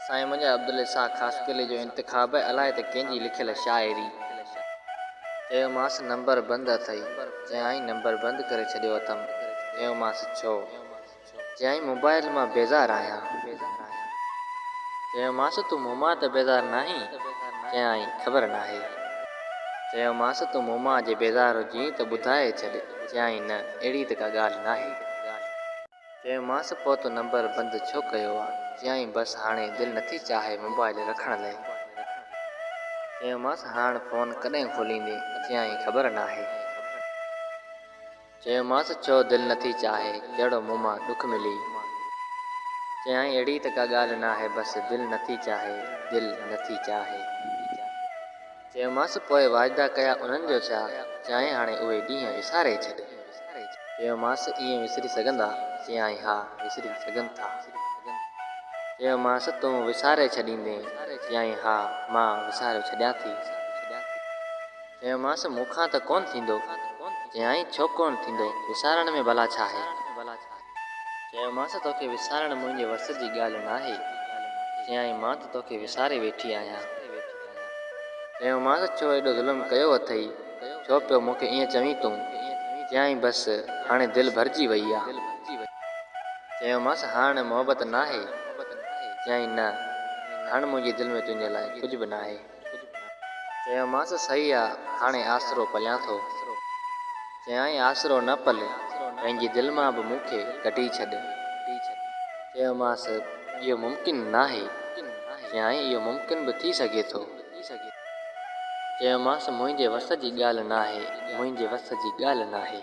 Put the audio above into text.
سائين منهنجا عبدالاسحاق خاصخيلي جو انتخاب الائي ته ڪنهن جي لکيل شاعري. چيومانس نمبر بند اٿئي. چيائين نمبر بند ڪري ڇڏيو اٿم. چيومانس ڇو؟ چيائين موبائل مان بيزار آهيان. چيومانس تون مون مان ته بيزار ناهين؟ چيائين خبر ناهي. چيومانس تون مون مان جي بيزار هجين ته ٻڌائي ڇڏ. چيائين نه اهڙي ته ڪا ڳالهه ناهي. چيومانس پوء تو نمبر بند ڇو ڪيو آ؟ چيائين بس هاڻي دل نٿي چاهي موبائل رکڻ لئه. چيومانس هاڻ فون ڪڏهن کوليندين؟ چيائين خبر ناهي. چيومانس ڇو دل نٿي چاهي، ڪهڙو مون مان ڏک ملي؟ چيائين اهڙي ته ڪا ڳالهه ناهي بس دل نٿي چاهي، دل نٿي چاهي. چيومانس پوء واعدا ڪيا انهن جو ڇا؟ چيائين هاڻي اهي ڏينهن وساري ڇڏ. چيومانس ائين وسري سگهندا؟ چيائين ها وسري سگهن ٿا. چيومانس تون وساري ڇڏيندين؟ چيائين ها مان وساريو ڇڏيان ٿي. چيومانس مون کان ته ڪونه ٿيندو. چيائين ڇو ڪونه ٿيندو وسارڻ ۾ ڀلا ڇاهي؟ چيومانس توکي وسارڻ منهنجي وس جي ڳالهه ناهي. چيائين مان ته توکي وساري ويٺي آهيان. چيومانس ڇو ايڏو ظلم ڪيو اٿئي، ڇو پيو مون کي ائين چوين تون؟ چيائين بس هاڻي دل ڀرجي وئي آ. چيومانس هاڻ محبت ناهي؟ چيائين نه، هاڻ منهنجي دل ۾ تنهنجي لاء ڪجهه به ناهي. چيومانس صحيح آ، هاڻي آسرو پليان ٿو. چيائين آسرو نه پل، پنهنجي دل مان به مون کي ڪڍي ڇڏ. چيومانس اهو ممڪن ناهي. چيائين اهو ممڪن به ٿي سگهي ٿو. چيومانس منهنجي وس جي ڳالهه ناهي، منهنجي وس جي ڳالهه ناهي.